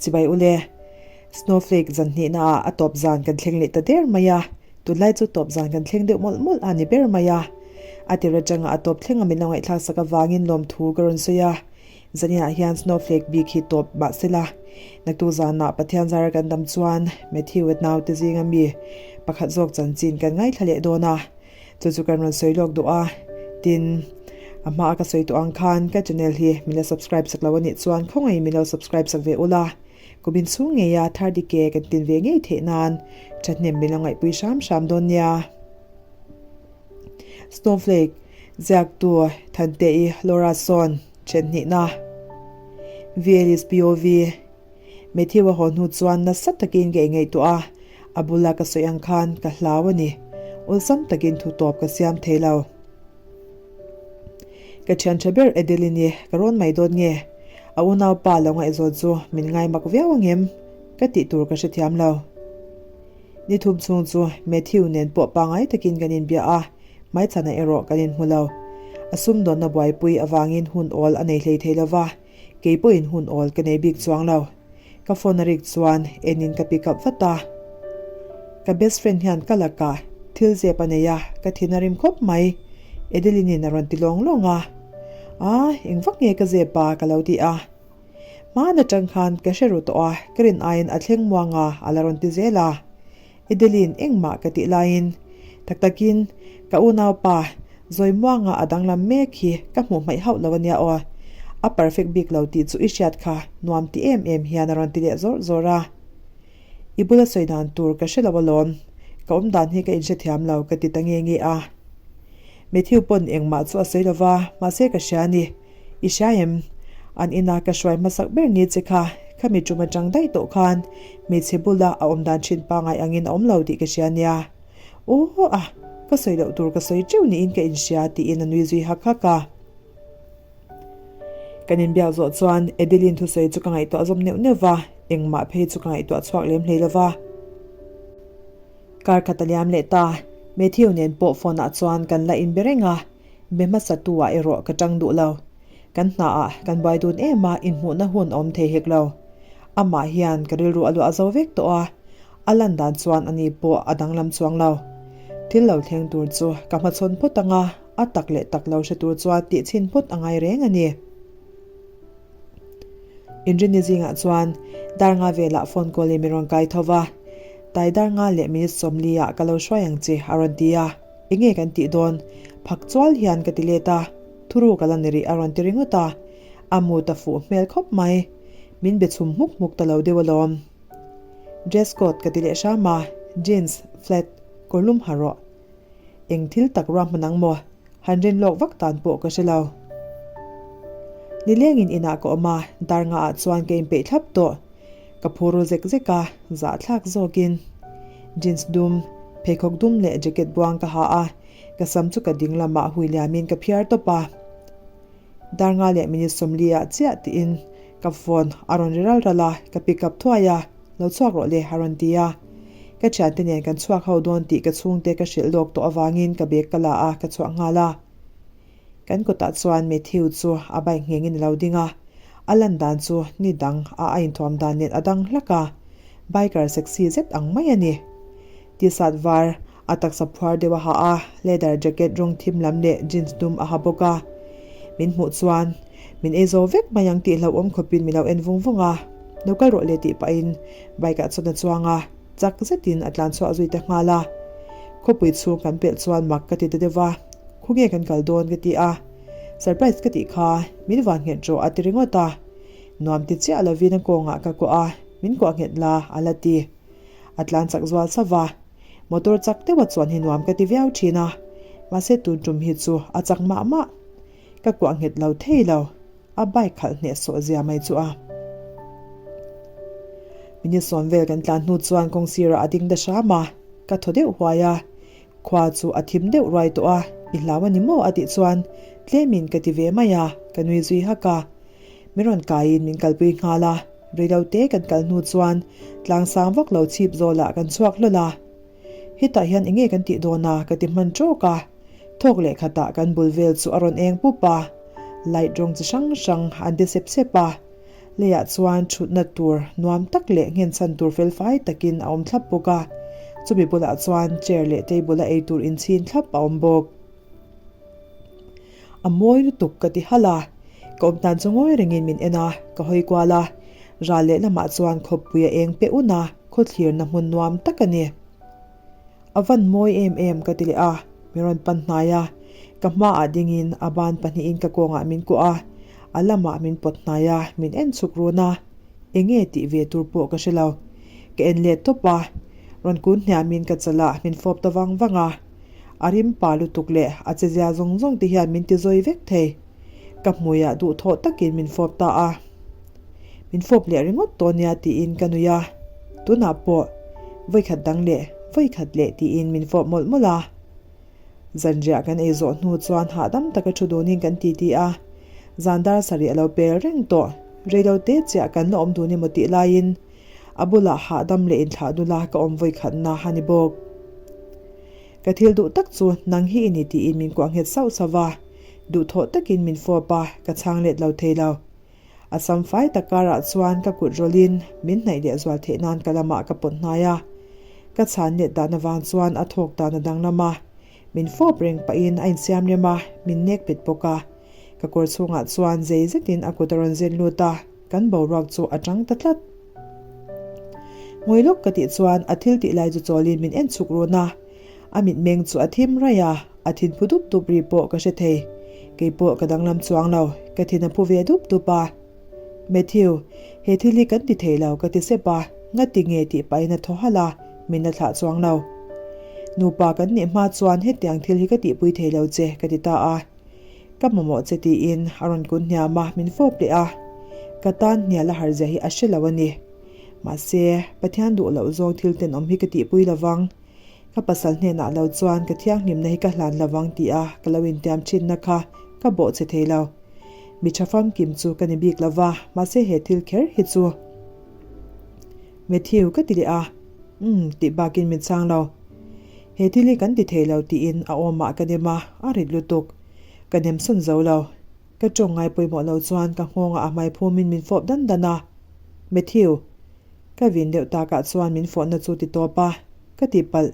Chibai ule. Snowflake zan hnihna ah a tawp zan kan thleng leh ta der mai a, tunlai chu tawp zan kan thleng deuh mawlh mawlh a ni ber mai a. A tir atanga a tawp thleng a min lo ngaihthlak sak avangin lawmthu ka rawn sawi a. Zaninah hian Snowflake bik hi tawp mah sela, naktuk zanah Pathian zara kan dam chuan Matthew at naute zinga mi pakhat zawk chanchin kan ngaithla leh dawn a, chu chu kan rawn sawi lawk duh a. Tin, a hmaa ka sawi tawh ang khan ka channel hi min la subscribe sak lo a nih chuan khawngaih min lo subscribe sak ve ula, kumin chhung ngeia thirty K kan tin ve ngei theih nan thahnem min lo ngaihpui hram hram dawn nia. Snowflake, ziaktu Thante-i Laura sawn then hnihna. VLS POV, Matthew a haw hnu chuan nasa takin ka ingaihtuah a, a bula ka sawi ang khan ka hlau a ni. Awlsam takin thu tawp ka siam thei lo. Ka thian tha ber Adeline-i ka rawn mai dawn nge? A unaupa lo ngaihzawn chu min ngaimak viau angem? Ka tih tur ka hrethiam lo. Ni thum chhung chu Matthew nen pawh pangngai takin kan inbia a, hmaichhanah erawh kan inhmu lo. A sumdawnna buaipui avangin hun awl a nei hlei thei lo va, kei pawhin hun awl ka nei bik chuang lo. Ka phone a rik chuan enin ka pick up vat a. Ka best friend hian ka lakah thil zep a nei a, ka thin a rim khawp mai, Adeline-in a rawn ti lawng lawng a. Aa, eng vak nge ka zep a? ka lo ti a. Hmaan atang khan ka hre ru tawh a, ka rin aiin a thleng muang a, a la rawn ti zel a. Edeline engmah ka tih laiin tak takin ka unaupa zawi muanga a danglam mek hi ka hmuh hmaih hauh lo ania aw. A perfect bik lo tih chu i hriat kha nuam ti em em hian a rawn ti leh zawr zawr a. I bula sawi dan tur ka hre lo alawm, ka awm dan hi ka inhrethiam lo ka ti ta nge nge a. Matthew pawn engmah chu a sawi lo va, mahse ka hria a ni. I hria em? An ina ka hruai hmasak ber ni che kha, khami tum atang daih tawh khan hmeichhe bula a awm dan thin pangai angin a awm lo tih ka hria nia. Aw a, ka sawi loh tur ka sawi teuh niin ka inhria tiin a nui zui hak hak a. Kan inbiak zawh chuan Adeline thusawi chu ka ngaihtuah zawm neuh neuh va, engmah phei chu ka ngaihtuah chhuak lem hlei lo va. Kar khat a liam leh ta, Matthew nen pawh phone ah chuan kan la inbe reng a. Be hmasa tu ah erawh ka tang duh lo. Kan hna ah kan buai dun em a, inhmuhna hun a awm thei hek lo. Amah hian ka rilru a luah zo vek tawh a, a lan dan chuan ani pawh a danglam chuang lo. Thil lo thleng tur chu ka hmachhawn phawt ang a, a tak leh tak lo hre tur chuan tih chhin phawt a ngai reng a ni. Inrinni zingah chuan dar nga velah phone call in min rawn kai tho va, Tai dar nga leh minute 40 ah ka lo hruai ang che a rawn ti a, enge kan tih dawn? Phak chual hian ka ti let a, thuru ka la ni rih a rawn ti ringawt a, a mu ta fuh hmel khawp mai, min be chhum hmuk hmuk ta lo deuh alawm. Dress code ka ti leh hram a, jeans, flat, kawrlum ha rawh. Eng thil tak ruahman ang maw? Han rin lawk vak tan pawh ka hre lo. Nilengin inah ka awm a, dar ngaah chuan ka inpeih thlap tawh. Ka phur ru zek zek a, zahthlak zawkin. Jeans dum, pheikhawk dum leh jacket buang ka ha a, ka sam chu ka ding lamah hui liamin ka phiar tawp a. Dar nga leh minute 40 ah chiah tiin ka phone a rawn ri ral ral a, ka pick up thuai a, Lo chhuak rawh le a rawn ti a. Ka thiante nen kan chhuak ho dawn tih ka chhungte ka hrilh lawk tawh avangin ka bag ka la a, ka chhuak nghal a. Kan kawtah chuan Matthew chu a bike nghengin a lo ding a, a lan dan chu ni dang a a inthuam dan nen a dang hlak a, biker sexy zet ang mai a ni. T-shirt var, a taksa phuar deuh a ha a, leather jacket rawng thim lam leh jeans dum a ha bawk a. Min hmuh chuan min ei zo vek mai ang tih hlauhawm khawpin min lo en vung vung a, lo kal rawh le tih pahin bike ah chuan a chuang a, chak zetin a tlan chhuah zui ta nghal a. Khawpui chhung kan pelh chuan mak ka ti ta deuh va, khawnge kan kal dawn ka ti a, surprise ka tih kha min van nghet rawh a ti ringawt a, nuam ti chiah lovin a kawngah ka kuah a, min kuah nghet la a la ti. A tlan chak zual sauh va. Motor chak deuha chuan hi nuam ka ti viau thin a, mahse tun tum hi chu a chak mah mah. Ka kuah nghet lo thei lo, a bike khalh hneh sawh zia mai chu a. Minute sawm vel kan tlan hnu chuan kawng sirah a ding ta hram a, ka thaw deuh huai a. Khua chu a thim deuh ruai tawh a, i hlau a ni maw a tih chuan tlemin ka ti ve mai a, ka nui zui hak a. Min rawn kaiin min kalpui nghal a, reilote kan kal hnu chuan tlang sang vak lo chhip zawlah kan chhuak hlawl a. Hetah hian enge kan tih dawn a ka ti hman tawk a, thawk leh khatah kan bul vel chu a rawn eng pup a, light rawng chi hrang hrang an ti sep sep a. Leiah chuan thutna tur nuam tak leh nghenchhan tur felfai takin a awm thlap bawk a, chumi bulah chuan chair leh table a eitur inchhin thlap a awm bawk. A mawi lutuk ka ti halh a, ka awm tan chu ngawi rengin min en a, ka hawi kual a, ral leh lamah chuan khawppui a eng peh un a, khawthlirna hmun nuam tak a ni. A van mawi em em ka ti leh a, min rawn pan hnai a, ka hmaah dingin a ban pahnihin ka kawngah min kuah a, a lamah min pawt hnai a, min en chhuk run a, enge tih ve tur pawh ka hre lo. Ka en let tawp a, rawn kun hniamin ka chalah min fawp ta vang vang a, a rim pa lutuk leh a che zia zawng zawng te hian min ti zawi vek thei. Ka hmuiah duhthawh takin min fawp ta a. Min fawp leh ringawt tawh nia tiin ka nui a, tunah pawh vawikhat dang leh vawikhat leh tiin min fawp mawlh mawlh a. Zanriah kan ei zawh hnu chuan hahdam taka thu dunin kan titi a, zan dar sarih a lo pel reng tawh, reilo te chiah kan la awm dun emaw tih laiin a bulah hahdam leh inthlah dula ka awm vawikhatna a ni bawk. Ka thil duh tak chu nang hi i ni tiin min kuah nghet sauh sauh va, duhthawh takin min fawp a, ka chhang let lo thei lo. A sam fai tak karah chuan ka kut rawlhin min hnaih leh zual theih nan ka lamah ka pawt hnai a. Ka chhan let dan avang chuan a thawk dan a danglam a. Min fawp reng pahin a insiam rem a, min nek pet bawk a. Ka kawr chhungah chuan zei zetin a kut a rawn zen lut a, kan boruak chu a tang ta tlat. Ngawi lawk ka tih chuan a thil tih lai chu chawlin min en chhuk run a. A mitmeng chu a thim raih a, a thin phu dup dup ri pawh ka hre thei. Kei pawh ka danglam chuang lo, ka thin a phu ve dup dup a. Matthew, he thil hi kan ti thei lo ka ti sep a, ngati nge tih pahin a thaw halh a, min la thlah chuang lo. Nupa kan nih hma chuan hetiang thil hi ka tihpui thei lo che ka ti ta a. Ka mamawh che tiin a rawn kun hniam a, min fawp leh a. Ka tan hnial a harzia hi a hre lo a ni. Mahse, Pathian duh loh zawng thil tenawm hi ka tihpui lo vang. Ka pasal hnenah lo chuan ka thianghlimna hi ka hlan lovang tih a ka lo intiam thinna kha ka bawh che thei lo. Mi tha famkim chu ka ni bik lova, mahse he thil kher hi chu Matthew ka ti leh a, Umm tih bakin min chhang lo. He thil hi kan ti thei lo tiin a awmah ka nem a, a rit lutuk. Ka nem sawn zo lo. Ka tawng ngai pawimawh lo chuan ka nghawngah a hmai phumin min fawp dan dan a, Matthew. Ka vin deuh takah chuan min fawhna chu ti tawp a, ka ti palh.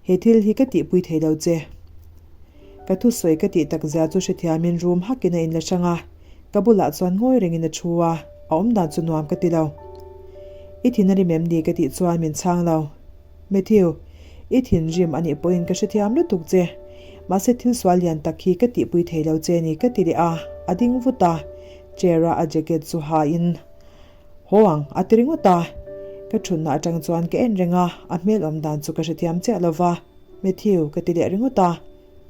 He thil hi ka tihpui thei lo che. Ka thusawi ka tih tak zia chu hrethiamin room hakin a inla hrang a, ka bulah chuan ngawi rengin a thu a, a awmdan chu nuam ka ti lo. I thin a rim em ni ka tih chuan min chhang lo. Matthew, i thinrim a nih pawhin ka hrethiam lutuk che. Mahse thil sual lian tak hi ka tihpui thei lo che ni ka ti leh a, a ding vut a, chair-a a jacket chu hain Haw ang, a ti ringawt a. Ka thutna atang chuan ka en reng a, a hmel awm dan chu ka hrethiam chiah lo va. Matthew, ka ti leh ringawt a.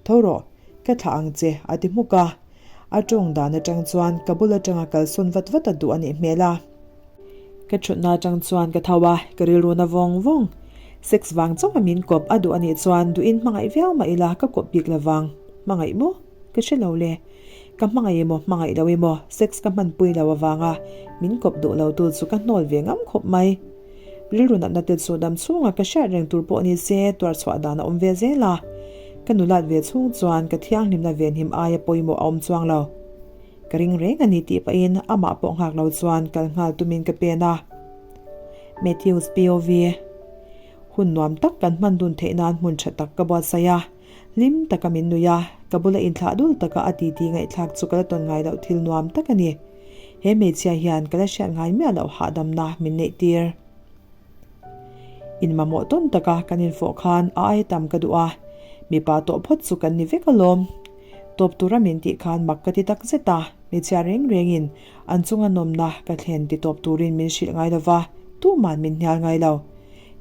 Tho rawh, ka thlah ang che, a ti hmuk a. A tawng dan atang chuan ka bul atanga kalsawn vat vat a duh a nih hmel a. Ka thutna atang chuan ka tho a, ka rilru na vawng vawng. Sex vang chauha min kawp a duh a nih chuan duhin hmangaih viau mah ila ka kawp bik lo vang. Hmangaih maw? Ka hre lo le. Ka hmangaih emaw hmangaih lo emaw sex ka hmanpui lo avanga min kawp duh lo tu chu ka hnawl ve ngam khawp mai. Rilru natna te chu dam chhunga ka hriat reng tur pawh ni se tuar chhuah dan a awm ve zel a. Ka nulat ve chhung chuan ka thianghlimna venhim aia pawimawh a awm chuang lo. Ka ring reng a ni tih pahin amah pawh nghak lo chuan kal nghal tumin ka pen a. Matthews POV. Hun nuam tak kan hman dun theih nan hmun tha tak ka buatsaih a. Hlim taka min nui a, ka bula inthlah dul taka a titi ngaihthlak chu ka la tawn ngai loh thil nuam tak a ni. He hmeichhia hian ka la hriat ngai miah loh hahdamna min neih tir. Inmamawh tawn taka kan infawh khan a ai tam ka duh a, mipa tawh phawt chu kan ni vek alawm. Tawp tura min tih khan mak ka ti tak zet a, hmeichhia reng rengin an chunga nawmna ka thlen ti tawp turin min hrilh ngai lova, tuman min hnial ngai lo.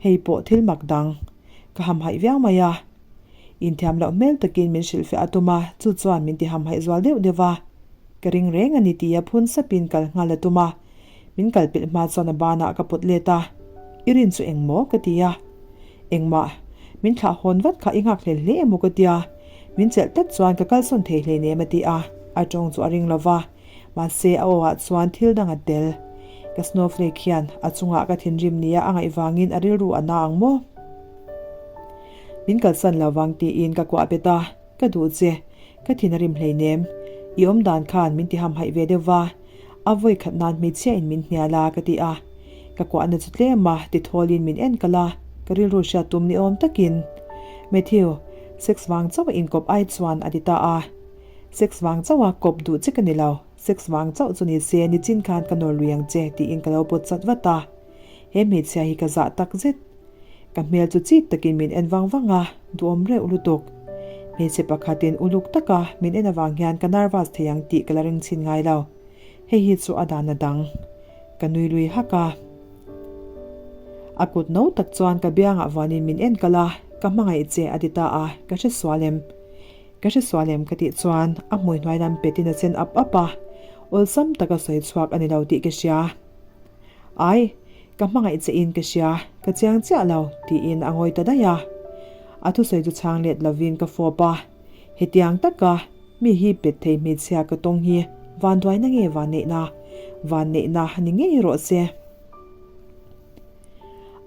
Hei pawh thil mak dang. Ka hamhaih viau mai a. Inthiam loh hmel takin min hrilhfiah a tum a, chu chuan min ti hamhaih zual deuh deuh va. Ka ring reng a ni tia phun sapin kal nghal a tum a. Min kal pilh hma chuan a banah ka pawt let a. I rin chu eng maw? ka ti a. Engmah, min thlah hawn vat kha i nghak hlel hle emaw ka tia. Min chelh tlat chuan ka kalsawn thei hleinem a ti a, a tawng chu a ring lo va. Mahse a aw ah chuan thil dang a tel. Ka snowflake hian a chungah ka thinrim nia a ngaih vangin a rilru a na ang maw? Min kalsan lo vang tiin ka kuah bet a, ka duh che, ka thin a rim hleinem. I awm dan khan min ti hamhaih ve deuh va. A vawi khat nan hmeichhia in min hnial a ka ti a, ka kuahna chu tlem a ti thawl in min en kalh a, ka rilru hriat tum ni awm takin Matthew, sex vang chauh a inkawp ai chuan a ti ta a. Sex vang chauh a kawp duh che ka ni lo, sex vang chauh chu ni se nichin khan ka nawr lui ang che tiin ka lo pawt chat vat a. He hmeichhia hi ka zah tak zet. Ka hmel chu chik takin min en vang vang a, duhawm reuh lutuk. Hmeichhe pakhatin uluk taka min en avang hian ka nervous thei ang tih ka la ring chhin ngai lo. Hei hi chu a dan a dang. Ka nui lui hak a. A kut no tak chuan ka biangah vuanin min en kalh a, ka hmangaih che a ti ta a, ka hre sual em? Ka hre sual em ka tih chuan a hmui hnuai lam petin a sen ap ap a, awlsam taka sawi chhuak a ni lo tih ka hria. Ai, ka hmangaih che in ka hria, ka chiang chiah lo, tiin a ngawi ta daih a. A thusawi chu chhang let lovin ka fawp a, hetiang taka mi hi pet thei hmeichhia ka tawng hi vanduaina nge vanneihna, vanneihna ni ngei rawh se.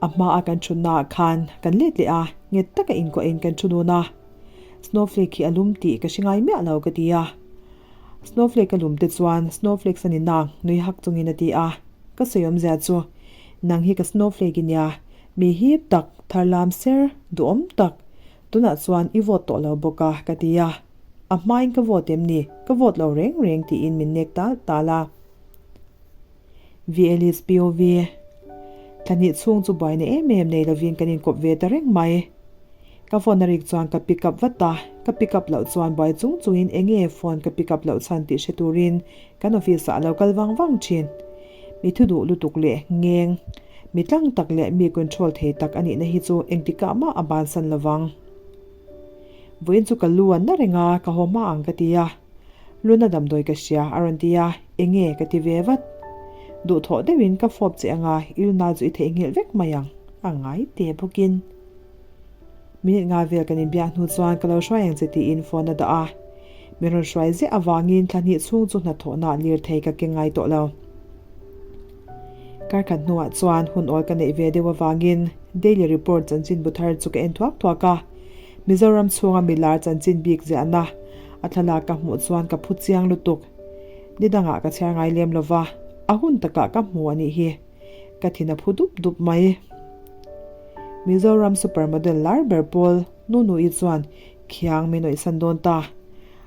A hmaa kan thutnaah khan kan let leh a, nghet taka inkuahin kan thu dun a. Snowflake hi a lum tih ka hre ngai miah lo ka ti a. Snowflake a lum te chuan snowflakes a ni nang, nui hak chungin a ti a. Ka sawi awmzia chu, nang hi ka snowflake i nia, mi hip tak, tharlam ser, duhawm tak, tunah chuan i vote tawh lo bawk a, ka ti a. A hmain ka vote em ni? Ka vote lo reng reng tiin min nek tal tal a. VLS POV Thla hnih chhung chu buaina em em nei lovin kan inkawp ve ta reng mai. Ka phone a rik chuan ka pick up vat a, ka pick up loh chuan buai chung chungin eng nge phone ka pick up loh chhan tih hre turin kan office ah a lo kal vang vang thin. Mi thu duh lutuk leh ngeng, mi tlang tak leh mi control thei tak a nihna hi chu engtikah mah a bansan lovang. Vawiin chu ka lu an na reng a, ka haw hma ang ka ti a. Luna damdawi ka hria a rawn ti a, enge ka ti ve vat. Duhthawh deuhin ka fawp che anga ilna chu i theihnghilh vek mai ang, a ngai te bawkin. Minute nga vel kan inbiak hnu chuan ka lo hruai ang che tiin phone a dah a. Min rawn hruai ziah avangin thla hnih chhung chu hnathawhna lirthei ka keng ngai tawh lo. Karkhat hnuah chuan hun awl ka neih ve deuh avangin Daily Report chanchinbu thar chu ka en thuak thuak a. Mizoram chhunga milar chanchin bik ziahna a thlalak ka hmuh chuan ka phu chiang lutuk. Ni dangah ka chhiar ngai lem lova, a hun takah ka hmu a nih hi. Ka thin a phu dup dup mai. Mizoram super model lar ber pawl Nunu-i chuan khiang min awihsan dawn ta.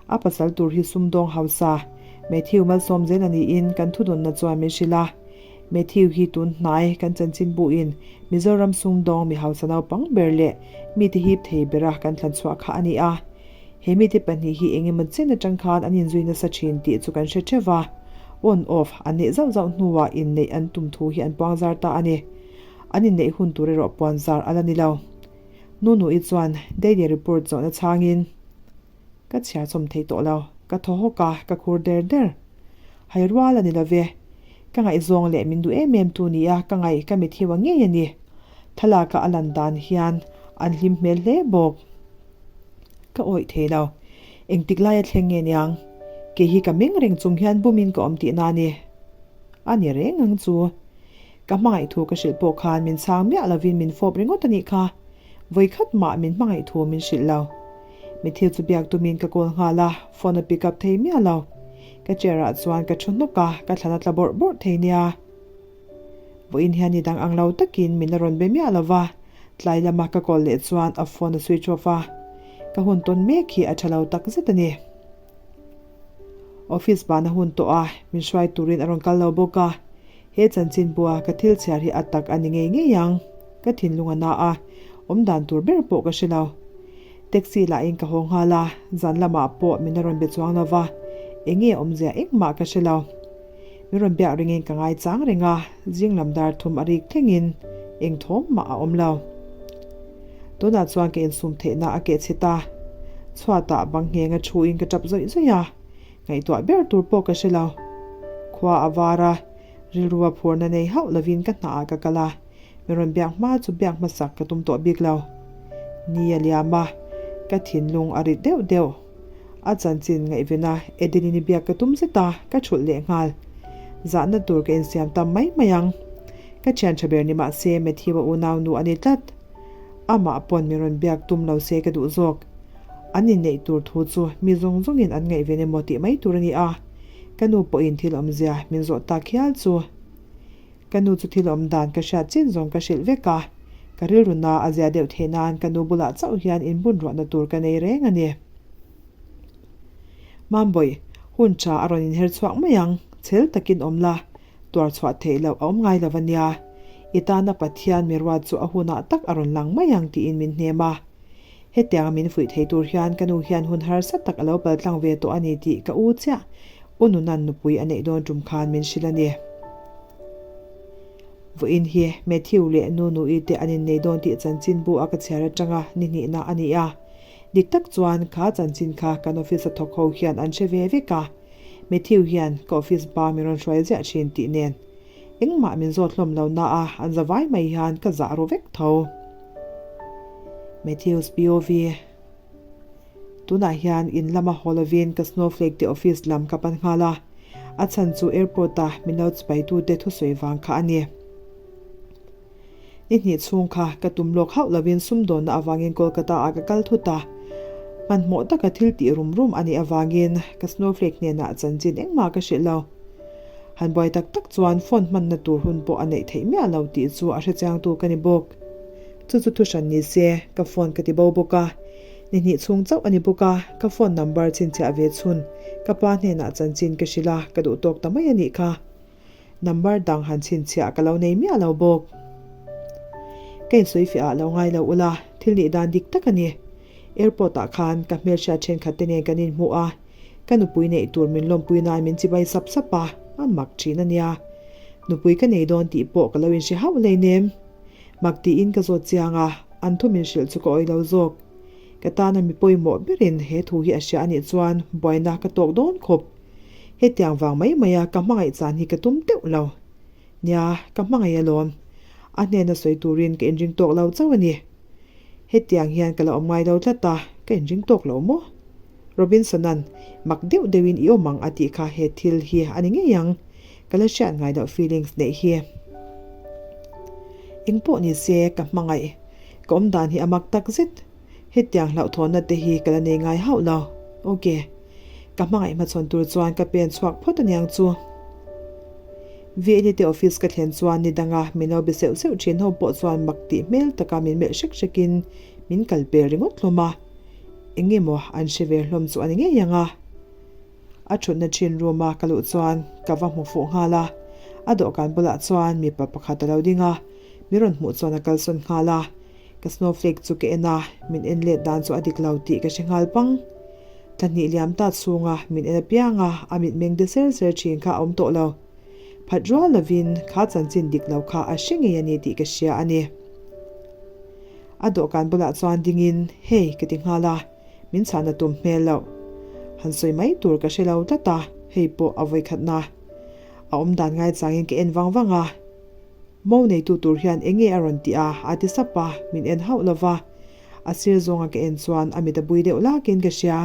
A pasal tur hi sumdawng hausa Matthew malsawm zel a niin kan thudawnna chuan min hrilh a. Matthew hi tun hnai kan chanchin buhin Mizoram sumdawng mi hausa naupang ber leh mite hip thei bera kan thlan chhuah kha a ni a. He mite pahnih hi eng emaw chen atang khan an inzui nasa thin tih chu kan hre theuh va. On off an neih zauh zauh hnuah inneih an tum thu hi an puang zar ta a ni. An inneih hun tur erawh puan zar a la ni lo. Nunu-i chuan Daily Report zawhna chhangin, Ka chhiar chawm thei tawh lo, ka thaw hawk a, ka khur der der. Hai rual a ni lo ve. Ka ngaihzawng leh min duh em em tu nia ka ngaih ka mithiu a ngei a ni. Thlalaka a lan dan hian an hlim hmel hle bawk. Ka awih thei lo. Engtik laia thleng nge niang? Kei hi ka meng reng chung hian bumin ka awm tihna a ni. A ni reng ang chu. Ka hmangaih thu ka hrilh pawh khan min chhang miah lovin min fawp ringawt a nih kha. Vawikhat mah min hmangaih thu min hrilh lo. Mithil chu biak tumin ka call nghal a, phone a pick up thei miah lo. Ka chair ah chuan ka thu hnawk a, ka thlan a tla bawrh bawrh thei nia. Vawiin hian ni dang ang lo takin min la rawn be miah lo va, tlai lama ka call leh chuan a phone a switch off a. Ka hun tawn mek hi a tha lo tak zet a ni. Office ban a hun tawh a, min hruai turin a rawn kal lo bawk a. He chanchinbua ka thil chhiar hi a tak a ni ngei ngei ang. Ka thinlung a na a, awm dan tur ber pawh ka hre lo. Taxi lahin ka haw nghal a, zan lamah pawh min la rawn be chuang lo va, eng nge awmzia engmah ka hre lo. Min rawn biak ringin ka ngai chang reng a, zing lam dar thum a rik thlengin eng thawm mah a awm lo. Tunah chuan ka insum theihna a keh chhe ta. Chhuatah bang nghenga thuin ka tap zawih zawih a, ngaihtuah ber tur pawh ka hre lo. Khua a var a, rilrua phurna nei hauh lovin ka hnaah ka kal a, Mi rawn biak hma chu biak hmasak ka tum tawh bik lo. Ni a liam a, ka thinlung a rit deuh deuh. A chanchin ngaihvena Adeline-i biak ka tum zet a, ka thulh leh nghal. Zahna tur ka insiam tam mai mai ang. Ka thian tha ber ni mah se Matthew-a unaunu a ni tlat. Amah pawn mi rawn biak tum lo se ka duh zawk. An inneih tur thu chu mi zawng zawngin an ngaihven emaw tih mai tur a ni a. Ka nu pawhin thil awmzia min zawh tak hial chu. Ka nu chu thil awm dan ka hriat chin zawng ka hrilh vek a, ka rilru na a zia deuh theih nan ka nu bulah chauh hian inbun ruahna tur ka nei reng a ni. Mambawih, hun tha a rawn inher chhuak mai ang, chhel takin awm la, tuar chhuah theih loh a awm ngai lo a nia. I tana Pathian mi ruat chu a hunah tak a rawn lang mai ang tiin min hnem a. Hetianga min fuih thei tur hian ka nu hian hun harsa tak a lo paltlang ve tawh a ni tih ka u chiah U Nunan nupui a neih dawn tum khan min hrilh a ni. Vawiin hi Matthew leh Nu Nui te an innei dawn tih chanchinbu a ka chhiar atanga ni hnihna a ni a. Dik tak chuan kha chanchin kha kan office a thawk ho hian an hre ve vek a. Matthew hian ka office ba min rawn hruai ziah thin tih nen engmah min zawt hlawm lo na a, an za vai mai hian ka zah ru vek tho. Matthew's POV. Tunah hian in lama haw lovin ka Snowflake te office lam ka pan nghal a, a chhan chu airport a min lo chipaitute thusawi vang kha a ni. Ni hnih chhung kha ka tum lawk hauh lovin sumdawnna avangin Kolkata ah ka kal thut a, hmanhmawh taka thil tih rum rum a nih avangin ka Snowflake hnenah chanchin engmah ka hrilh lo. Han buai tak tak chuan phone hmanna tur hun pawh a neih theih miah lo tih chu a hrechiangtu ka ni bawk. Chu chu thuhran ni se, ka phone ka ti bo bawk a. Ni hnih chhung chauh a ni bawk a, ka phone number chhinchhiah ve chhun ka pa hnenah chanchin ka hrilh a, ka duh tawk ta mai a nih kha. Number dang han chhinchhiah ka lo nei miah lo bawk. Ka insawi fiah ah lo ngai lo ula, thil nih dan dik tak a ni. Airport ah khan ka hmelhriat thenkhat te nen kan inhmu a, ka nupui neih tur min lawmpui nan min chibai sap sap a, a mak thin a nia. Nupui ka nei dawn tih pawh ka lo inhre hauh hleinem. Mak tiin ka zawt chiang a, an thu min hrilh chu ka awih lo zawk. Ka tana mi pawimawh berin he thu hi a hria a nih chuan buaina ka tawk dawn khawp. Hetiang vang mai maia ka hmangaih chan hi ka tum teuh lo. Nia, ka hmangaih alawm. A hnena sawi turin ka inring tawk lo chauh a ni. Hetiang hian ka la awm ngai lo tlat a, ka inring tawk lo maw? Robinson-a'n mak deuh deuhin i awm ang a tih kha he thil hi a ni ngei ang. Ka la hriat ngai loh feelings neih hi. Engpawh ni se ka hmangaih. Ka awm dan hi a mak tak zet. Hetiang hlauhthawnna te hi ka la nei ngai hauh lo. Ok. Ka hmangaih hmachhawn tur chuan ka pen chhuak phawt aniang chu. VLE te office ka thlen chuan ni danga min lo be seuh seuh thin ho pawh chuan mak tih hmel taka min melh hrek hrekin min kal pel ringawt hlawm a. Eng emaw an hre ve hlawm chu a ni ngei ang a. A thutna thin room a ka luh chuan ka va hmu fuh nghal a. A dawhkan bulah chuan mipa pakhat a lo ding a, min rawn hmuh chuan a kalsawn nghal a. Ka snowflake chu ka en a, min en let dan chu a dik lo tih ka hre nghal pang. Thla hnih liam ta chhunga min en apiang a, a mitmeng de ser ser thin kha a awm tawh lo. Phat rual lovin kha chanchin dik lo kha a hre ngei a ni tih ka hria a ni. A dawhkan bulah chuan dingin, Hey, ka ti nghal a, min chhahna tum hmel loh. Han sawi mai tur ka hre lo tlat a, hei pawh a vawikhatna. A awm dan ngaichangin ka en vang vang a. Mo neitu tur hian eng nge a rawn tih a? a ti sap a, min en hauh lo va. A sir zawnga ka en chuan a mit a bui deuh lakin ka hria.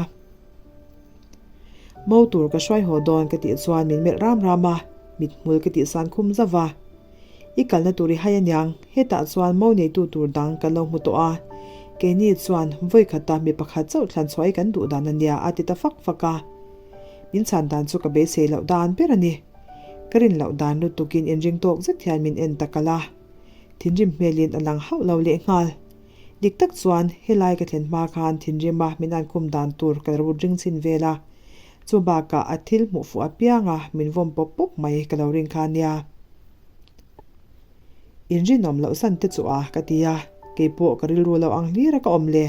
Mo tur ka hruai haw dawn ka tih chuan min melh ram ram a, mithmul ka tih san khum zauh va. I kalna tur i hai aniang, hetah chuan mo neitu tur dang kan lo hmu tawh a, keini chuan vawi khata mi pakhat chauh thlan chhuah hi kan duh dan ania a ti ta fak fak a. Min chhan dan chu ka beisei loh dan ber a ni. Ka rin loh dan lutukin inring tawk zet hian min en ta kalh a. Thinrim hmelin a lang hauh lo lehnghal. Dik tak chuan helai ka thlen hma khan thinrima min ankhum dan tur ka lo ring chhin vel a. Chu bakah a thil hmuh fuh apianga min vawm pawp pawp mai ka lo ring kha nia. Inrinawm loh san te chu a ka ti a, keipawh ka rilru lo ang hlir a ka awm le.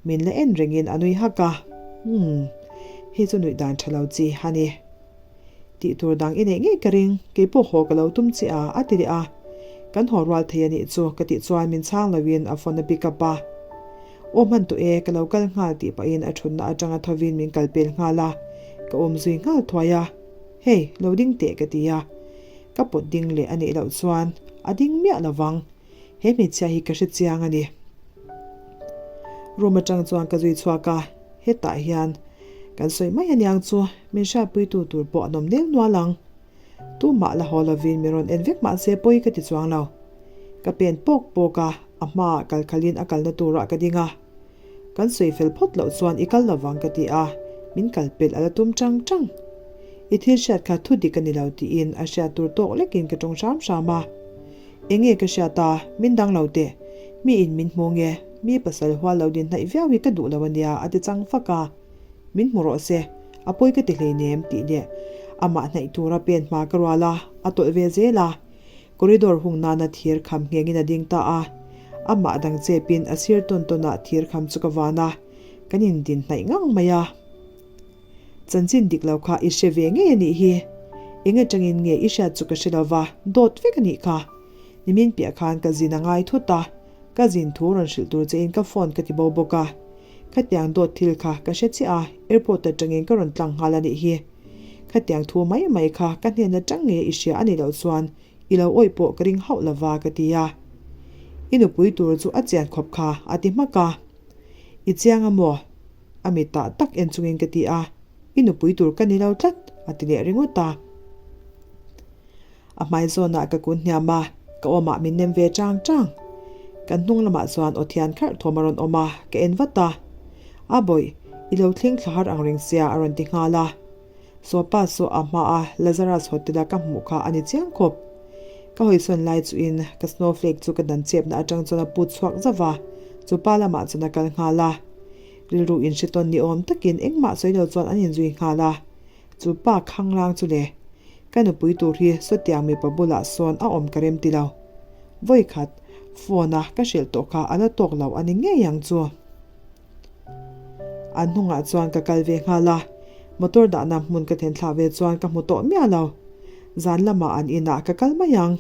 Min la en rengin a nui hak a, Umm, hei chu nuih dan tha lo chi a ni. Tih tur dang i neih ngei ka ring, keipawh haw ka lo tum che a, a ti leh a. Kan haw rual thei a nih chu ka tih chuan min chhang loin a phone a pick up a. Aw hman tawh e, ka lo kal nghal tih pahin a thutna atanga thovin min kal pel nghal a, ka awm zui nghal thuai a. Hey, lo ding teh ka ti a. Ka pawt ding leh a nih loh chuan a ding miah lovang. He hmeichhia hi ka hre chiang a ni. Room atang chuan ka zui chhuak a, hetah hian kan sawi mai aniang chu min hriatpuitu tur pawh an awm nel nual ang. Tumah la haw lovin min rawn en vek mahse pawi ka ti chuang lo. Ka pen pawk pawk a, a hmaah kal khalin a kalna turah ka ding a. Kan sawi fel phawt loh chuan i kal lovang ka ti a, min kal pelh a la tum tang tang. I thil hriat kha thu dik a ni lo tiin a hriat tur tawk lekin ka tawng hram hram a. Enge ka hriat a, min dang lo teh. Mi in min hmu nge, mi pasal hual lo din hnaih viau hi ka duh lo a nia a ti chang fak a. Min hmu rawh se, a pawi ka ti hleinem tih leh amah hnaih tura pen hma ka rual a, a tawlh ve zel a. Corridor hung nana thir kham nghengin a ding ta a, amah dang chepin a sir tawn tawnah thir kham chu ka van a, kan indin hnaih ngang mai a. Chanchin dik lo kha i hre ve ngei a nih hi. Eng atangin nge i hriat chu ka hre lo va, dawt vek a nih kha. Nimin piah khan ka zin a ngai thut a, ka zin thu rawn hrilh tur chein ka phone ka ti bo bawk a. Khatiang dawt thil kha ka hre chiah a, airport atangin ka rawn tlang nghal a nih hi. Khatiang thu mai mai kha ka hnen atang nge i hria a nih loh chuan i lo awih pawh ka ring hauh lova ka ti a. I nupui tur chu a chian khawp kha a ti hmak a. I chiang a maw? A mitah tak en chungin ka ti a. I nupui tur ka ni lo tlat a ti leh ringawt a. A hmai zawnah ka kun hniam a, ka awmah min nem ve chang chang. Kan hnung lamah chuan aw thian kharh thawm a rawn awm a, ka en vat a. A bawih, i lo thleng thla har ang reng sia a rawn ti nghal a. Sawpa saw a hmaa Lazarus hotel a ka hmuh kha a ni chiang khawp. Ka hawisawn lai chuin ka snowflake chu ka dan chepna atang chuan a put chhuak zauh a, chupa lamah chuan a kal nghal a. Rilru inhretawn ni awm takin engmah sawi lo chuan an inzui nghal a. Chu pa khanglang chu le, ka nupui tur hi sawtiang mipa bulah sawn a awm ka rem ti lo. Vawi khat, phone a ka hrilh tawh kha a la tawk lo a ni ngei ang chu. An hnungah chuan ka kal ve nghal a, motor dahna hmun ka thlen thlah ve chuan ka hmu tawh miah lo. Zan lamah an inah ka kal mai ang.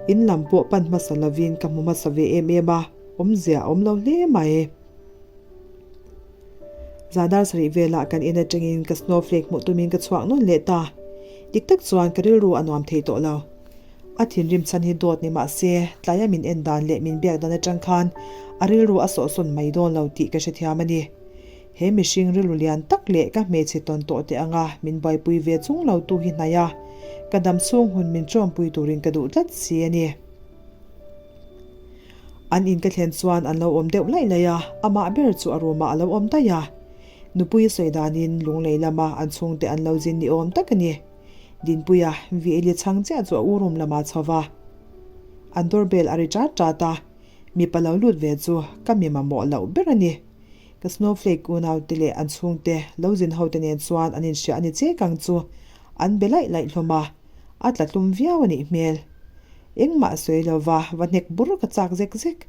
In lam pawh pan hmasa lovin ka hmu hmasa ve em em a, awmzia a awm lo hle mai. Zan dar sarih velah kan in atangin ka snowflake hmuh tumin ka chhuak nawn leh ta. Dik tak chuan ka rilru a nuam thei tawh lo. A thinrim chhan hi dawt ni mah se, tlaia min en dan leh min biak dan atang khan a rilru a sawhsawn mai dawn lo tih ka hrethiam a ni. He mihring rilru lian tak leh ka hmeichhe tawn tawh teh anga min buaipui ve chung lo tu hi hnaih a, ka dam chhung hun min tawmpui turin ka duh tlat si a ni. An in ka thlen chuan an lo awm deuh laih laih a, amah ber chu a room ah a lo awm daih a. Nupui sawi danin lunglei lama an chhungte an lo zin ni awm tak a ni. Dinpuia Veli chhang chiah chu a u room lamah chho va. An doorbell a ri chat chat a, mipa lo lut ve chu ka mi mamawh loh ber a ni. Ka snowflake unaute leh an chhungte lo zin hote nen chuan an inhria a ni chek ang chu an be laih laih hlawm a, a tla tlum viau a nih hmel. Engmah sawi lova va hnek bur ka chak zek zek.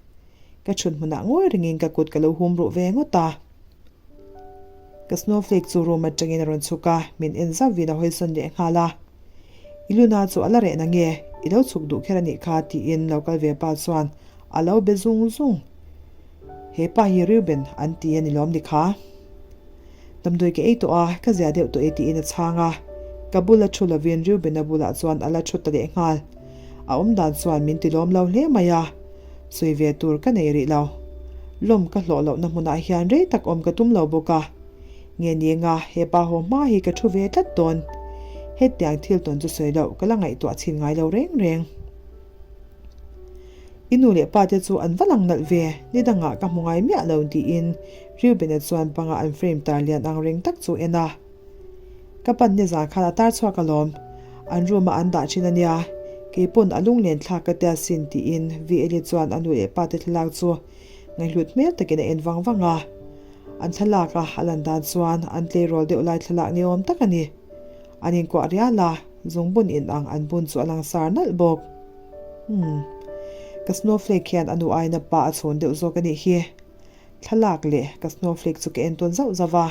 Ka chhun hmunah ngawi ringin ka kut ka lo hum ruh ve ngawt a. Ka snowflake chu room atangin a rawn chhuk a, min en zauhin a hawisawn leh nghal a. I luna chu a la reh na nge? I lo chhuk duh kher a nih kha tiin lo kal ve pa chuan a lo be zung zung. He pa hi Reuben an ti a ni lawm ni kha? Damdawi ka ei tawh a, ka zia deuh tawh e tiin a chhang a. Ka bula thu lovin Reuben-a bulah chuan a la thu ta leh nghal. A awm dan chuan min ti lawm lo hle mai a, sawi ve tur ka nei rih lo. Lawm ka hlawh lohna hmunah hian rei tak awm ka tum lo bawk a. Nge ni anga he pa haw hma hi ka thu ve tlat dawn. Hetiang thil tawn chu sawi loh ka la ngaihtuah chhin ngai lo reng reng. I nu leh pa te chu an va lang nalh ve, ni dangah ka hmu ngai miah lo tiin Reuben-a chuan banga an frame tar lian ang reng tak chu en a. Ka pan nizan khan a tar chhuak alawm, an room-a an dah thin a nia, keipawn a lunglen thlak ka tia sin tiin VLi chuan a nu leh pa te thlalak chu ngaihhlut hmel takin a en vang vang a. An thlalak a a lan dan chuan an tleirawl deuh lai thlalak ni awm tak a ni. An inkuah rial a, zungbun in ang an bun chu a langsar nalh bawk. Umm. Ka snowflake hian a nu aiin a pa a chhawn deuh zawk a nih hi. Thlalak leh ka snowflake chu ka en tawn zauh zauh a.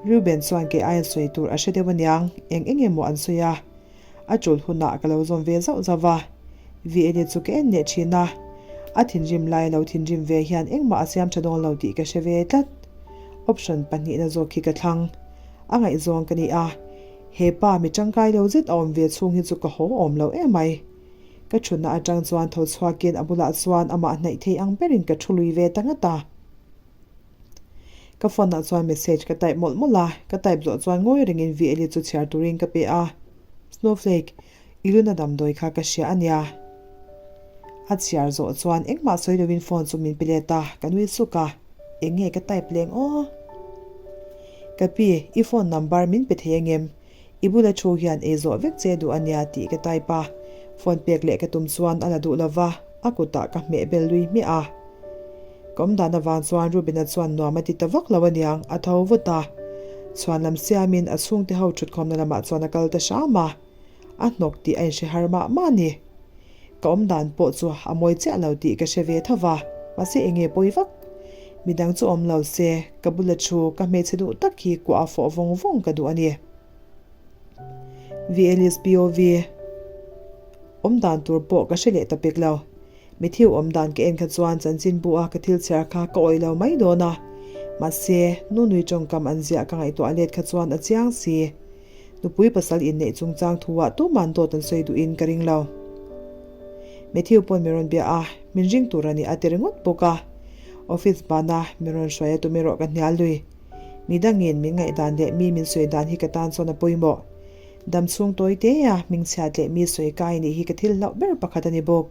Reuben chuan kei aiin sawi tur a hre deuh aniang, eng eng emaw an sawi a. A tul hunah ka lo zawm ve zauh zauh a. VLA chu ka en leh thin a. A thinrim lai lo thinrim ve hian engmah a siam tha dawn lo tih ka hre ve tlat. Option pahnihna zawk khi ka thlang. A ngaihzawng ka ni a, he pa mi tangkai lo zet a awm ve chhung hi chu ka haw awm lo em mai. Ka thutna atang chuan tho chhuakin a bulah chuan amah hnaih thei ang berin ka thu lui ve ta ngat a. Ka phone ah chuan message ka type mawlh mawlh a, ka type zawh chuan ngawi rengin VLi chu chhiar turin ka pe a. Snowflake, i luna damdawi kha ka hria a nia. A chhiar zawh chuan engmah sawi lovin phone chu min pe let a, ka nui suk a, eng nge ka type leng aw? Ka pi, i phone number min pe thei angem? I bula thu hian ei zawh vek che duh ania tih ka type a. Phone pek leh ka tum chuan a la duh lova, a kutah ka hmeh bel lui hmiah a. Ka awm dan avang chuan Rubina chuan nuam a ti ta vak lo aniang, a tho vut a. Chhuan lam siamin a chhungte ho thutkhawmna lamah chuan a kal ta hram a. A hnawk tih a inhre har mah mah a ni. Ka awm dan pawh chu a mawi chiah lo tih ka hre ve tho va, mahse eng nge pawi vak? Midang chu awm lo se, ka bula thu ka hmeichhe duh tak hi kuah a fawh vawng vawng ka duh a ni. VLSPOV Awm dan tur pawh ka hre leh ta pek lo. Matthew awm dan ka en kha chuan chanchinbu a ka thil chhiar kha ka awih lo mai dawn a. Mahse, nu nui tawngkam an ziah ka ngaihtuah let kha chuan a chiang si. Nupui pasal inneih chungchang thu ah tuman dawt an sawi duhin ka ring lo. Matthew pawn min rawn bia a, min ring tur a ni a ti ringawt bawk a. Office bana min rawn hruai a tum erawh ka hnial lui. Mi dangin min ngaihdan leh mi min sawi dan hi ka tan chuan a pawimawh. Dam chhung tawi te a hmingchhiat leh mi sawi kai nih hi ka thil hlauh ber pakhat a ni bawk.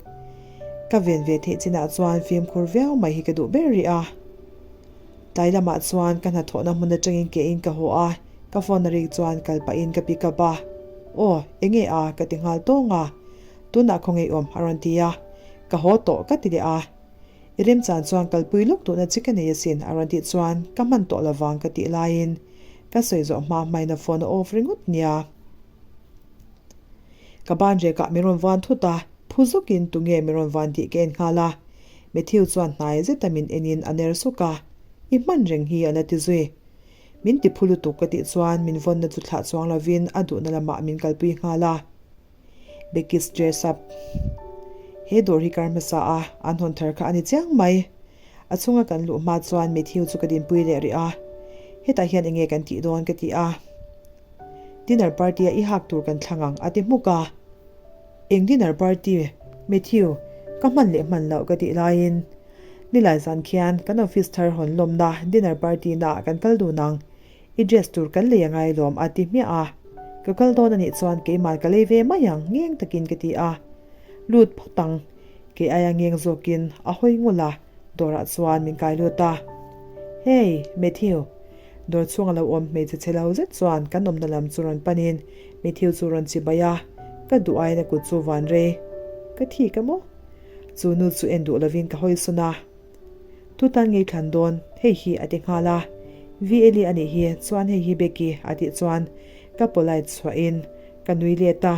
Ka ven ve theih chinah chuan fimkhur viau mai hi ka duh ber rih a. Tlai lamah chuan ka hnathawhna hmun atangin ke in ka haw a, ka phone a rik chuan kal pahin ka pick up a. Aw, enge a? ka ti nghal tawng a. Tunah khaw ngeiawm a rawn ti a. Ka haw tawh ka ti leh a. I remchan chuan kalpui lawk duhna chi ka nei asin a rawn tih chuan ka hman tawh lovang ka tih laiin ka sawi zawh hma hmain a phone a off ringawt nia. Ka ban rekah min rawn vuan thut a, phu zawkin tunge min rawn vuan tih ka en nghal a. Matthew chuan hnai zeta min enin a ner suk a, I hman reng hi a la ti zui. Min ti phu lutuk ka tih chuan min vawnna chu thlah chuang lovin a duhna lamah min kalpui nghal a. Becky's Dress Up He dawr hi kar hmasa a, an hawn thar kha a ni chiang mai. A chhunga kan luh hma chuan Matthew chu ka dinpui leh rih a, Hetah hian enge kan tih dawn ka ti a. Dinner party a i hak tur kan thlang ang a ti hmuk a. Eng dinner party? Matthew, ka hman leh hman loh ka tih laiin Nilai zan khian kan office thar hawn lawmna dinner party na ah kan kal dun ang. I dress tur kan lei angai lawm a ti hmiah a. Ka kal dawn anih chuan keimah ka lei ve mai ang ngeng takin ka ti a. Lut phawt ang. Kei aia ngeng zawkin a hawi ngul a, dawrah chuan min kai lut a. Hey, Matthew! Dawr chhung a lo awm hmeichhe chhe lo zet chuan kan awmna lam chu rawn panin Matthew chu rawn chibai a, ka duh aiin a kut chu van rei. Ka thik a maw? Chu nu chu en duh lovin ka hawi sawn a. Tu tan ngei thlan dawn? Hei hi a ti nghal a. VLi a nih hi, chuan hei hi Becky a tih chuan ka polite chhuahin ka nui let a.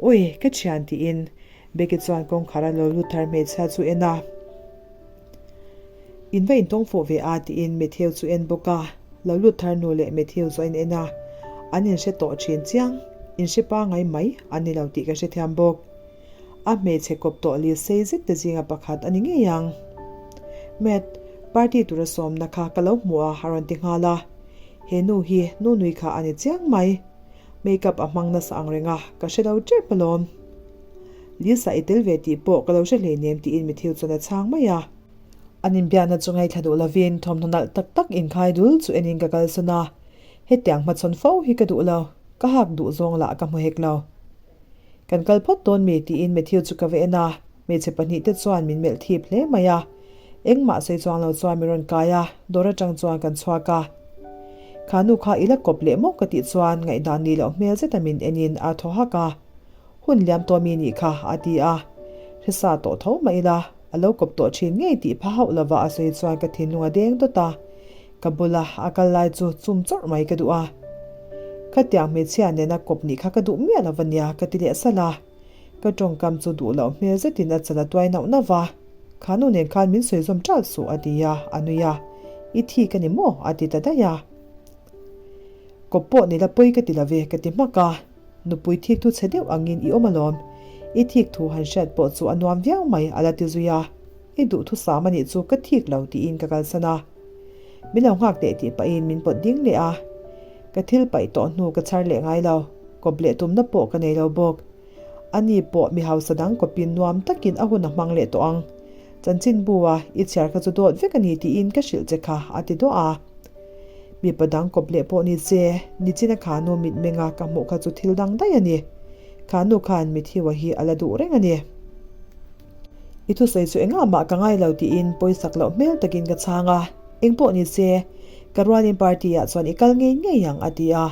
Ui, ka thian tiin Becky chuan kawngkhar a lo lut thar hmeichhia chu en a. In va intawng fawh ve a tiin Matthew chu en bawk a, lo lut thar nu leh Matthew chu a in en a, an inhre tawh thin chiang, inhre pangai mai an ni lo tih ka hrethiam bawk. A hmeichhe kawp tawh li sei zet te zinga pakhat a ni ngei ang. Matt, party tura sawmna kha ka lo hmu a a rawn ti nghal a, he nu hi nu nui kha a ni chiang mai. Makeup a hmang nasa ang reng a, ka hre lo tep alawm. Lisa i tel ve tih pawh ka lo hre hleinem tiin Matthew chuan a chhang mai a. An inbiakna chu ngaithla duh lovin thawmhnaw nalh tak tak inkhai dul chu enin ka kalsawn a, hetiang hmachhawn fo hi ka duh lo, ka hak duh zawng lah ka hmu hek lo. Kan kal phawt dawn mi tiin Matthew chu ka va en a, hmeichhe pahnihte chuan min melh thip hle mai a. Engmah sawi chuang lo chuan min rawn kai a, dawr atang chuan kan chhuak a. Kha nu kha i la kawp leh maw ka tih chuan ngaihdan nih loh hmel zeta min enin a thaw hak a. Hun liam tawh mi nih kha a ti a. Hresa tawh tho mah ila, a lo kawp tawh thin ngei tih pha hauh lova a sawi chuan ka thinlung a deng dawt a. Ka bula a kal lai chu chum chawrh mai ka duh a. Khatiang hmeichhia nena kawp nih kha ka duh miah lo va nia ka ti leh salh a. Ka tawngkam chu duh loh hmel zetin a chal a tuai nauh nauh va. Kha nu nen khan min sawi zawm ṭalh suh a ti a, a nui a. I thi ka ni maw? a ti ta daih a. Kawp pawh ni la pawi ka ti lo ve ka ti hmak a. Nupui thik thu chhe deuh angin i awm alawm. I thik thu han hriat pawh chu a nuam viau mai a la ti zui a. I duh thusam a nih chu ka thik lo tiin ka kalsan a. Min lo nghak teh tih pahin min pawt ding leh a. Ka thil paih tawh hnu ka chhar leh ngai lo, kawp leh tumna pawh ka nei lo bawk. Ani pawh mi hausa dang kawpin nuam takin a hun a hmang leh tawh ang. Chanchinbu a i chhiar kha chu dawt vek a ni tiin ka hrilh che kha a ti duah a. Mipa dang kawp leh pawh ni se, nichina khanu mitmenga ka hmuh kha chu thil dang daih a ni. Khanu khan Matthew-a hi a la duh reng a ni. I thusawi chu engah mah ka ngai lo tiin pawisak loh hmel takin ka chhang a, eng pawh ni se, Ka rualin party ah chuan i kal ngei ngei ang a ti a.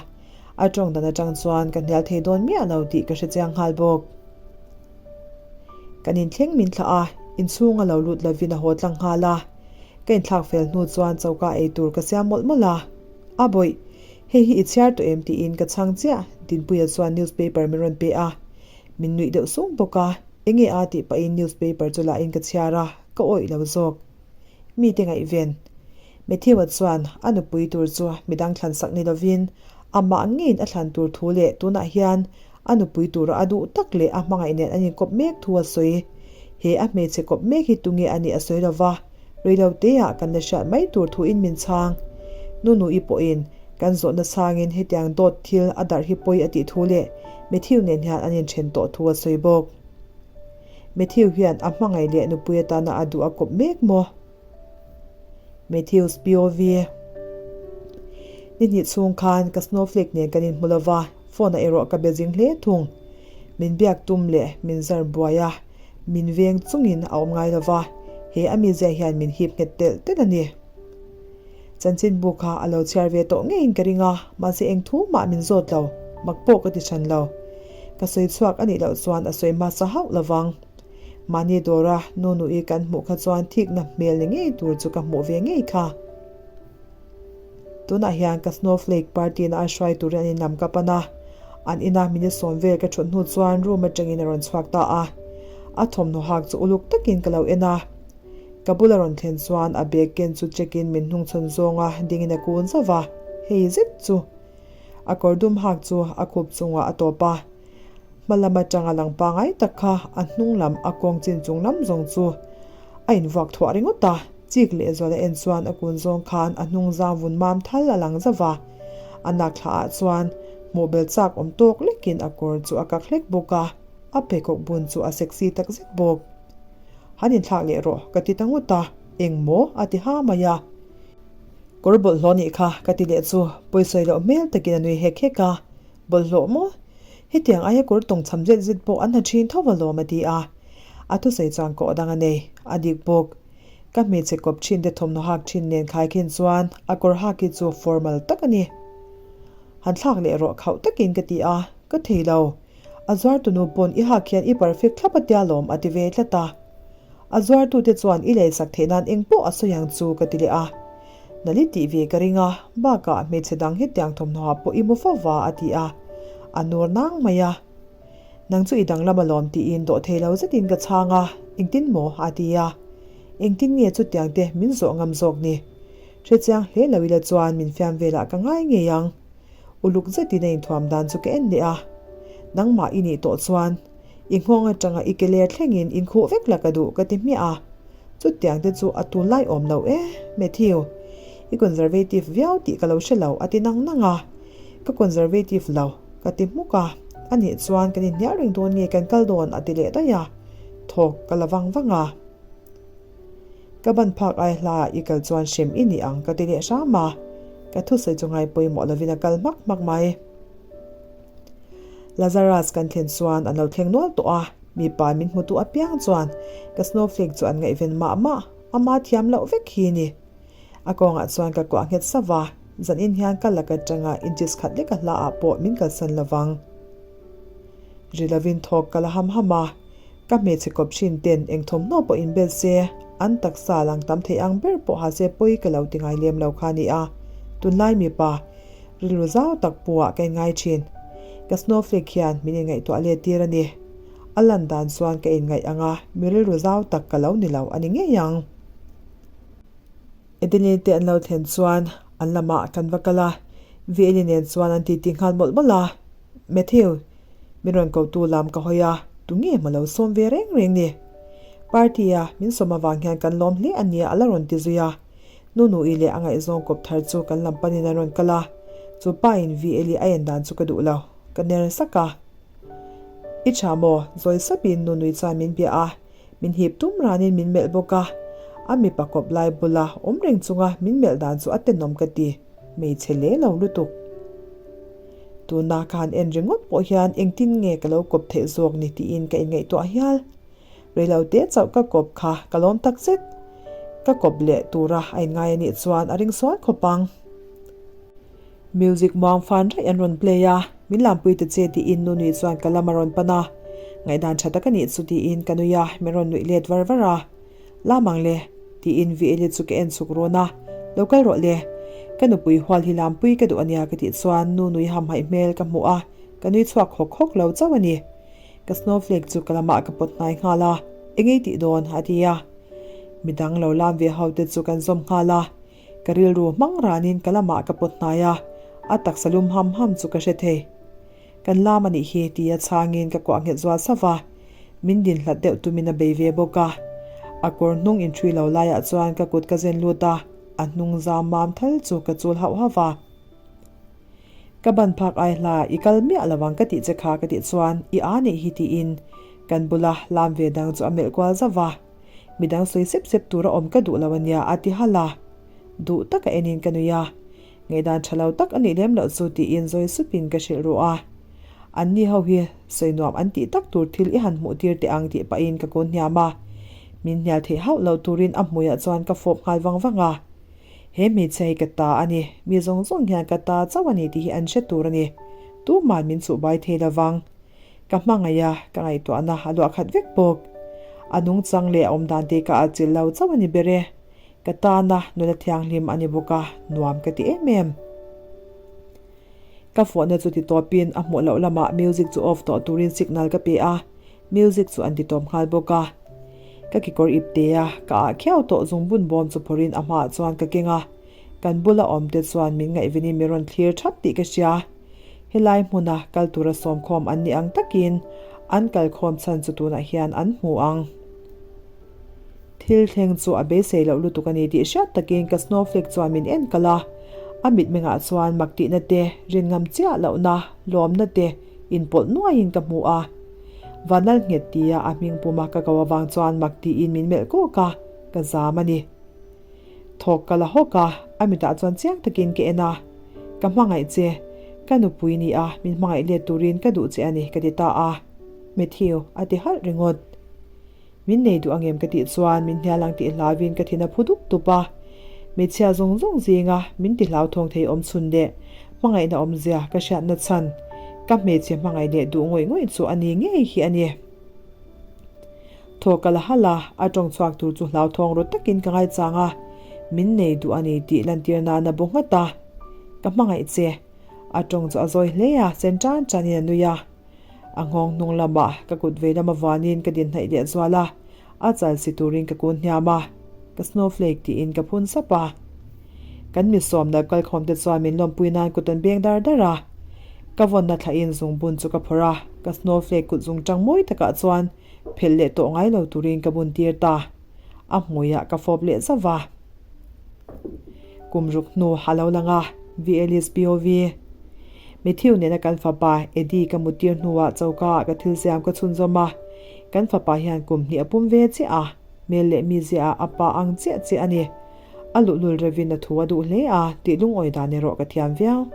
A tawng dan atang chuan ka hnial thei dawn miah lo tih ka hre chiang nghal bawk. Kan inthleng min thlah a, inchhung a lo lut lovin a haw tlang nghal a. Ka inthlak fel hnu chuan choka ei tur ka siam mawlh mawlh a. A bawih, hei hi i chhiar tawh em tiin ka chhang chiah, Dinpuia chuan newspaper min rawn pe a. Min nuih deuh sung bawk a, enge a tih pahin newspaper chu lahin ka chhiar a, ka awih lo zawk. Mite ngaihven. Matthew-a chuan a nupui tur chu midang thlan sak ni lovin amah ngeiin a thlan tur thu leh tunah hian a nupui tura a duh tak leh a hmangaih nen an inkawp mek thu a sawi. He a hmeichhe kawp mek hi tunge a nih a sawi lova, reiloteah kan la hriat mai tur thuin min chhang. Nunu-i pawhin kan zawhna chhangin hetiang dawt thil a darh hi pawi a tih thu leh Matthew nen hian an inthen tawh thu a sawi bawk. Matthew hian a hmangaih leh nupui atana a duh a kawp mek maw? Matthews POV Ni hnih chhung khan ka snowflake nen kan inhmu lo va, phone ah erawh ka be zing hle thung. Min biak tum leh min zar buai a, min veng chungin a awm ngai lo va, he a mizia hian min hip nghet telh telh a ni. Chanchinbu kha a lo chhiar ve tawh ngeiin ka ring a, mahse eng thu mah min zawt lo, mak pawh ka ti hran lo. Ka sawi chhuak a nih loh chuan a sawi hmasa hauh lo vang. Mahni dawra nu nui kan hmuh kha chuan thikna hmel ni ngei tur chu ka hmuh ve ngei kha. Tunah hian ka snowflake party na a hruai turin an inlam ka pan a, an ina minute sawm vel ka thut hnu chuan room atangin a rawn chhuak ta a. A thawmhnaw hak chu uluk takin ka lo en a. Ka bula rawn thlen chuan a bag ken chu check in min hnungchhawn zawnga dingin a kun zauh va, hei zet chu! A kawr dum hak chu a khup chungah a tawp a. Hma lam atanga lang pangai tak kha a hnung lam a kawng chin chung lam zawng chu a invuak thuah ringawt a, chik leh zual a en chuan a kun zawng khan a hnung zang vun mam thal a lang zauh va. A nak thla ah chuan hmuh bel chak awm tawk lekin a kawr chu a kak hlek bawk a, a pheikhawk bun chu a sexy tak zet bawk. Han inthlak leh rawh ka ti ta ngawt a, eng maw a ti ha mai a. Kawr bawlhhlawh nih kha ka ti leh chu pawisawi loh hmel takin a nui hek hek a. Bawlhhlawh maw? Hetiang aia kawr tawng cham zet zet pawh an ha thin tho alawm a ti a. A thusawi chuan kawh dang a nei, a dik bawk. Ka hmeichhe kawp thin te thawmhnaw hak thin nen khai khin chuan a kawr hak hi chu formal tak a ni. Han thlak leh rawh khauh takin ka ti a, ka thei lo. A zuartunu pawn i hak hian i perfect thlap a tia lawm a ti ve tlat a. A zuartute chuan i leisak theih nan eng pawh a sawi ang chu ka ti leh a. Nali tih ve ka ring a, bakah hmeichhe dang hetiang thawmhnaw ah pawh i mu fo va a ti a, a nur nang mai a. Nang chu i danglam alawm tiin dawh thei lo zetin ka chhang a, engtin maw? a ti a. Engtin nge chutiang te min zawh ngam zawk ni? Hrechiang hle lo ila chuan min fiam velah ka ngai ngei ang. Uluk zetin a inthuam dan chu ka en leh a, Nangmah i nih tawh chuan i nghawng atanga i ke ler thlengin inkhuh vek la ka duh ka ti hmiah a, chutiang te chu a tunlai awm lo e, Matthew. I conservative viau tih ka lo hre lo a ti nang nang a, Ka conservative lo ka ti hmuk a, anih chuan kan inhnial reng dawn nge kan kal dawn a ti leh daih a, thawk ka la vang vang a. Ka ban phak ai hla ah i kal chuan hrem i ni ang ka ti leh hram a, ka thusawi chu ngai pawimawh lovin a kal hmak hmak mai. Lazarus kan thlen chuan an lo thleng nual tawh a, mipa min hmutu apiang chuan ka snowflake chu an ngaihven mah mah, ama thiam loh vek hi ni. A kawngah chuan ka kuah nghet sauh a, zanin hian ka lak atanga inches khat lek a hla ah pawh min kalsan lovang. Ri lovin thawk ka la ham ham a, Ka hmeichhe kawp thin ten eng thawmhnaw pawh inbel se, an taksa lang tam thei ang ber pawh ha se pawi ka lo ti ngai lem lo kha a ni a. Tunlai mipa rilru zau tak puah ka inngai thin. Ka snowflake hian min inngaihtuah let tir a ni. A lan dan chuan ka inngaih ang a, mi rilru zau tak ka lo ni lo a ni ngei ang. Adeline te an lo thlen chuan an lamah kan va kal a, Veli nen chuan an titi nghal mawlh mawlh a. Matthew, min rawn kotu lam ka hawi a, tunge maw lo sawm ve reng reng ni? Party a min sawm avang hian kan lawm hle a nia a la rawn ti zui a. Nunu-i leh a ngaihzawng kawp thar chu kan lam panin an rawn kal a, chu pa in VL-i a en dan chu ka duh lo, ka ner sak a. I tha maw? Zawi sapin Nunui chuan min bia a, min hip tum ranin min melh bawk a, a mipa kawp lai bula awm reng chunga min melh dan chu a tenawm ka ti. Hmeichhe leh lo lutuk. Tuna ka han en ringawt pawh hian engtin nge ka lo kawp theih zawk ni tiin ka inngaihtuah hial. Reilo te chauh ka kawp kha ka lawm tak zet. Ka kawp leh tura a inngai anih chuan a ring sual khawp ang. Music muang fan raih an rawn play a, min lampui ta che tiin Nunui chuan ka lam a rawn pan a, ngaihdan tha tak a nih chu tiin ka nui a, min rawn nuih let var var a. Lam ang le, tiin Vieli chu ka en chhuk run a, Lo kal rawh le, ka nupui hual hi lampui ka duh a nia ka tih chuan Nunui hamhaih hmel ka hmuh a, ka nui chhuak hawk hawk lo chauh a ni. Ka snowflake chu ka lamah ka pawt hnai nghal a, Engei tih dawn? a ti a. Midang lo lam ve ho te chu kan zawm nghal a, ka rilru hmang ranin ka lamah ka pawt hnai a, a taksa lum ham ham chu ka hre thei. Kan lam a nih hi tia chhangin ka kuah nghet zual sauh a, min din hlat deuh tumin a bei ve bawk a. A kawr hnung inṭhui lo laiah chuan ka kut ka zen lut a, a hnung zam mam thal chu ka chul hauh hauh a. Ka ban phak ai hla i kal miah lo ang ka tih che kha ka tih chuan i a nih hi tiin kan bula lam ve dang chu a melh kual zauh a. Midang sawi sep sep tura awm ka duh lo a nia a ti halh a. Duh taka enin ka nui a. Ngaihdan tha lo tak a nih lem loh chu tiin zawi supin ka hrilh ruh a. Anni ho hi sawi nuam an tih tak tur thil i han hmuh tir teh ang tih pahin ka kun hniam a. Min hnial theih hauh loh turin a hmuiah chuan ka fawp nghal vang vang a. He hmeichhia hi ka ta a ni, mi zawng zawng hian ka ta chauh a ni tih hi an hre tur a ni. Tuman min chuh bai thei lo vang. Ka hmangaih a, ka ngaihtuahna a luah khat vek bawk. A nungchang leh a awmdan te ka atchilh lo chauh a ni ber e. Ka tana nula thianghlim a ni bawk a, nuam ka ti em em. Ka fawhna chu ti tawpin a hmuh loh lamah music chu off tawh turin signal ka pe a, music chu an ti tawp nghal bawk a. Ka kekawr ip te a, ka ah khiau tawh zungbun bawm chu phawrhin a hmaah chuan ka keng a, kan bula awm te chuan min ngaihvenin min rawn thlir thap tih ka hria. Helai hmuna kal tura sawmkhawm an nih ang takin an kalkhawm chhan chu tunah hian an hmu ang. Thil thleng chu a beisei loh lutuk a ni tih hriat takin ka snowflake chuan min en kalh a, a mitmengah chuan mak tihna te, rinngam chiah lohna, lawmna te inpawlh nuaiin ka hmu a. Vanal nghet tia a hming puma ka ko avang chuan mak tiin min melh kawk a, ka zam a ni. Thawk ka la hawk a, a mitah chuan chiang takin ka en a, Ka hmangaih che, ka nupui ni a, min hmangaih let turin ka duh che a ni ka ti ta a. Matthew a ti halh ringawt. Min nei duh angem ka tih chuan min hnial ang tih hlauvin ka thin a phu dup dup a. Hmeichhia zawng zawng zinga min ti hlauthawng thei awm chhun leh hmangaihna awmzia ka hriatna chhan ka hmeichhe hmangaih leh duh ngawih ngawih chu a ni ngei hi a ni. Thaw ka la halh a, a tawng chhuak tur chu hlauthawng ru takin ka ngaichang a, min nei duh a ni tih lantir nan a bu nghat a. Ka hmangaih che. A tawng chu a zawi hle a, sen tan tanin a nui a. A nghawng hnung lamah ka kut vei lam avanin ka din hnaih leh zual a, a chal si turin ka kun hniam a, ka snowflake tiin ka phun sap a. Kan mi sawmna kalkhawm te chuan min lawmpui nan kut an beng dar dar a. Ka vawnna thlahin zungbun chu ka phawrh a, ka snowflake kut zungtang mawi takah chuan phelh leh tawh ngai lo turin ka bun tir ta. A hmuiah ka fawp leh zauh va. Kum ruk hnu a lo lang a, VLS POV. Matthew nena kan fapa Eddie ka muttir hnuah choka ah ka thil siam ka chhunzawm a, kan fapa hian kum hnih a pum ve chiah a, hmel leh mizia ah a pa ang chiah chiah a ni. A luhlul revin a thu a duh hle a, tih lungawi dan erawh ka thiam viau.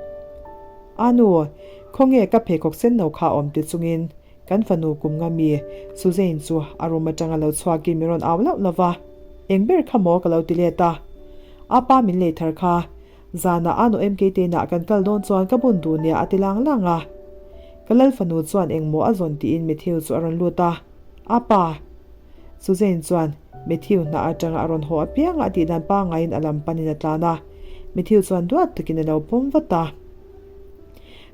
A nu, khawnge ka pheikhawk sen no kha awm ti chungin Kan fanu kum nga mi Suzane chu a room atanga lo chhuakin min rawn au lauh lauh va, Eng ber kha maw ka lo ti let a. A pa min lei thar kha. Zanah a nu MK te inah kan kal dawn chuan ka bun duh nia a ti lang lang a. Ka lal fanu chuan eng maw a zawn tiin Matthew chu a rawn lut a. A pa. Suzane chuan Matthew hna atanga a rawn haw apianga a tihdan pangaiin a lam panin a tlan a. Matthew chuan duat takin a lo pawm vat a.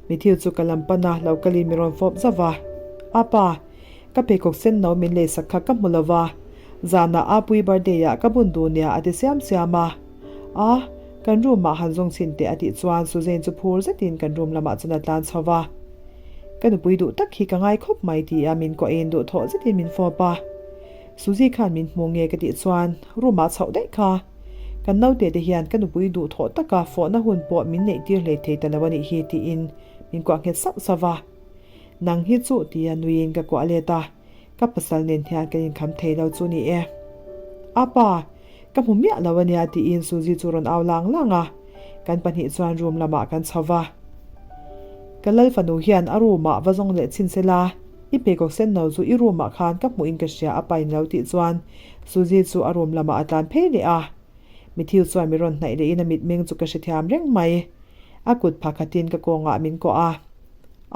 Matthew chu ka lam pan a, lo kalin min rawn fawp zauh va. A pa, ka pheikhawk sen no min leisak kha ka hmu lo va, zanah Apui birthday ah ka bun duh nia a ti siam siam a. A, kan room ah han zawng chhin teh a tih chuan Suzanne chu phur zetin kan room lamah chuan a tlan chho va. Ka nupui duh tak hi ka ngai khawp mai ti a min kuahin duhthawh zetin min fawp a. Suzy khan min hmu nge ka tih chuan room ah chhoh daih kha. Kan naute te hian ka nupui duhthawh taka fawhna hun pawh min neih tir hlei thei ta lo a nih hi tiin min kuah nghet sauh sauh va. Nang hi chu tia nuiin ka kuah let a, ka pasal nen hian kan inkham thei lo chu ni e. A pa, ka hmu miah lo a nia tiin Suzy chu rawn au lang lang a, kan pahnih chuan room lamah kan chho va. Ka lal fanu hian a room ah va zawng leh chhin sela, i pheikhawk sen no chu i room ah khan ka hmuhin ka hria a pain lo tih chuan Suzy chu a room lamah a tlan phei leh a. Matthew chuan mi rawn hnaih lehin a mitmeng chu ka hrethiam reng mai. A kut phakhatin ka kawngah min kawh a.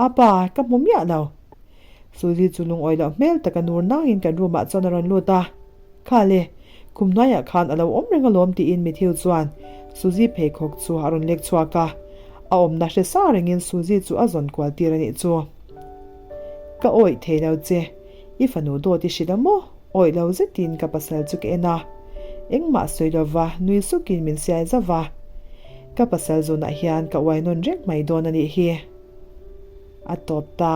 Apa, ka hmu miah lo. Suzy chu lungawi loh hmel taka nur nangin kan room ah chuan a rawn lut a. Kha le, khum hnuaiah khan a lo awm reng alawm tiin Matthew chuan Suzy pheikhawk chu a rawn lek chhuak a. A awmna hre sa rengin Suzy chu a zawn kual tir a nih chu. Ka awih thei lo che, i fanu dawt i hrilh a maw? Awih lo zetin ka pasal chu ka en a. Engmah sawi lova nui sukin min siai zauh va. Ka pasal zawnah hian ka uai nawn reng mai dawn a nih hi. A tawp ta.